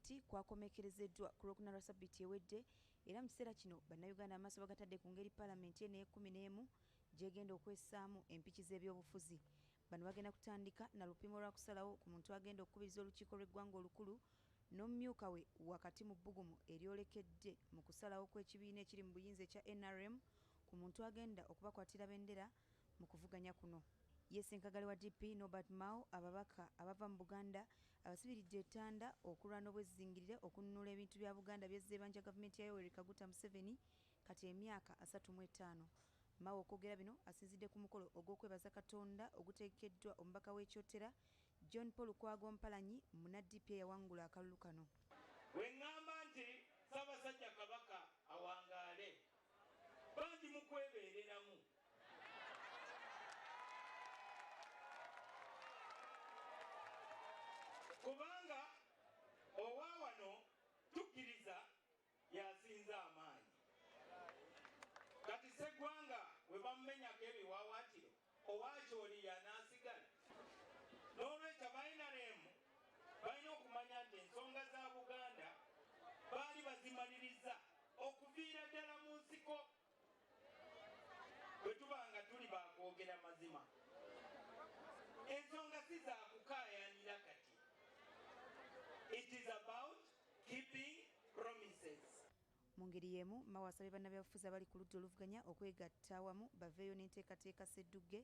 Palamenti kwakomekerezeddwa ku Lwokuna lwa sabbiiti ewedde era mu kiseera kino Bannayuganda amaaso bagatadde ku ngeri Palamenti eno ey'ekkumi n'emu gy'egenda okwessaamu empiki z'ebyobufuzi. Bano bagenda kutandika na lupimo lwa kusalawo ku muntu agenda okukubiriza olukiiko lw'eggwanga olukulu n'omumyuka we wakati mu bbugumu eryolekedde mu kusalawo kw'ekibiina ekiri mu buyinza ekya nrm ku muntu agenda okubakwatira bendera mu kuvuganya kuno. Ye Ssenkagale wa DP Norbert Mao ababaka abava mu Buganda abasibiridde ettanda okulwana obwezzingirire okununula ebintu bya Buganda byezze ebanja gavumenti ya Yoweri Kaguta Museveni kati emyaka 35. Mao okwogera bino asinzidde ku mukolo ogw'okwebaza Katonda ogutegekeddwa omubaka w'e Kyotera John Paul Lukwago Mpalanyi munna DP eyawangula akalulu kano. Bwe ŋŋamba nti Ssaabasajja Kabaka awangaale, mba ndi mu kwebeereramu. Kubanga owa wano tukkiriza y'asinza amaanyi. Kati Sseggwanga bwe bamumenyako ebiwaawaatiro, Owaacholi y'anaasigala? Noolwekyo aba nrm balina okumanya nti ensonga za Buganda baali bazimalirizza okuviira ddala mu nsiko. Bwe tuba nga tuli ba kwogera mazima, ensonga si za kukaayanira kati. It is about keeping promises. Mu ngeri y'emu Mao asabye bannabyabufuzi abali ku ludda oluvuganya okwegatta awamu baveeyo n'enteekateeka sseddugge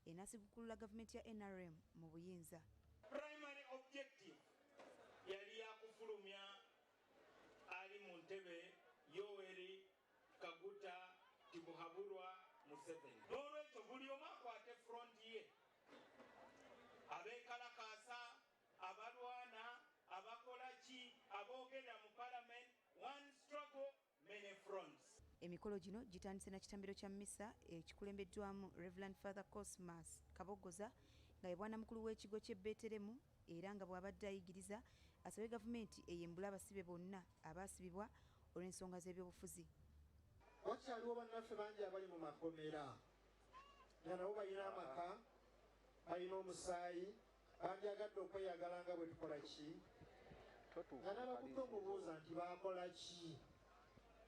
enaasigukulula gavumenti ya nrm mu buyinza. Primary objective yali ya kufulumya ali mu ntebe Yoweri Kaguta Tibuhaburwa Museveni. N'olwekyo buli omu akwate front ye, abeekalakaasa, abalwana, abakola ki, aboogerera mu parliament, one struggle, many fronts. Emikolo gino gitandise na kitambiro kya mmisa ekikulembeddwamu Rev. Father Cosmas Kaboggoza nga ye bwanamukulu w'ekigo ky'e Beteremu era nga bw'abadde ayigiriza asabye gavumenti eyimbule abasibe bonna abaasibibwa olw'ensonga z'ebyobufuzi. Wakyaliwo bannaffe bangi abali mu makomera nga nabo balina amaka, balina omusaayi, bandyagadde okweyagala nga bwe tukola ki, nga n'abakudde omubuuza nti baakola ki.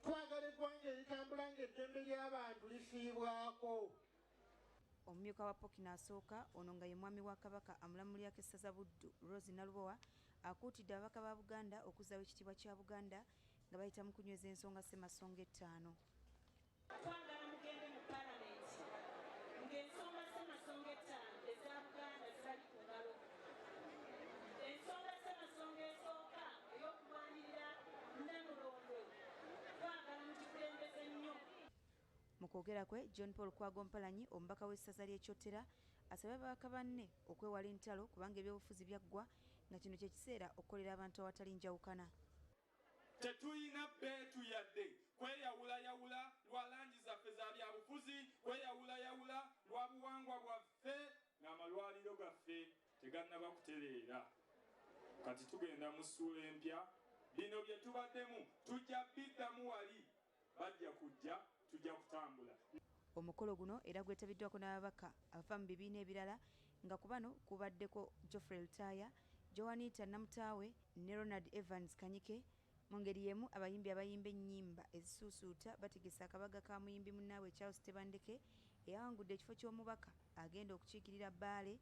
Twagala eggwanga eritambula ng'eddembe ly'abantu lifiibwako. Omumyuka wa Pokino asooka, ono nga ye mwami wa Kabaka amulamulyako essaza Buddu, Rose Nalubowa akuutidde ababaka ba Buganda okuzzaawo ekitiibwa kya Buganda nga bayita mu kunyweza ensonga Ssemasonga ettaano. Twagala mugende mu Palamenti ng'ensonga Ssemasonga ettaano eza Buganda zibali ku ngalo. Ensonga Ssemasonga esooka ey'okulwanirira Nnamulondo twagala mugikulembeze nnyo. Mu kwogera kwe, John Paul Lukwago Mpalanyi omubaka w'essaza ly'e Kyotera asabye ababaka banne okwewala entalo kubanga ebyobufuzi byaggwa nga kino kye kiseera okukolera abantu awatali njawukana. Tetulina bbeetu yadde kweyawulayawula lwa langi zaffe za byabufuzi, kweyawulayawula lwa buwangwa bwaffe. Ng'amalwaliro gaffe tegannaba kutereera, kati tugenda mu ssuula empya. Bino bye tubaddemu tujja biddamu wali, bajja kujja, tujja kutambula. Omukolo guno era gwetabiddwako n'ababaka abava mu bibiina ebirala nga ku bano kubaddeko Geoffrey Lutaaya, Joanita Namutaawe ne Ronald Evans Kanyike. Mu ngeri y'emu abayimbi abayimba ennyimba ezisuusuuta bategese akabaga ka muyimbi munnaabwe Charles Tebandeke eyawangudde ekifo ky'omubaka agenda okukiikirira Bbaale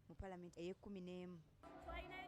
mu palamenti ey'ekkumi n'emu. Twalinayo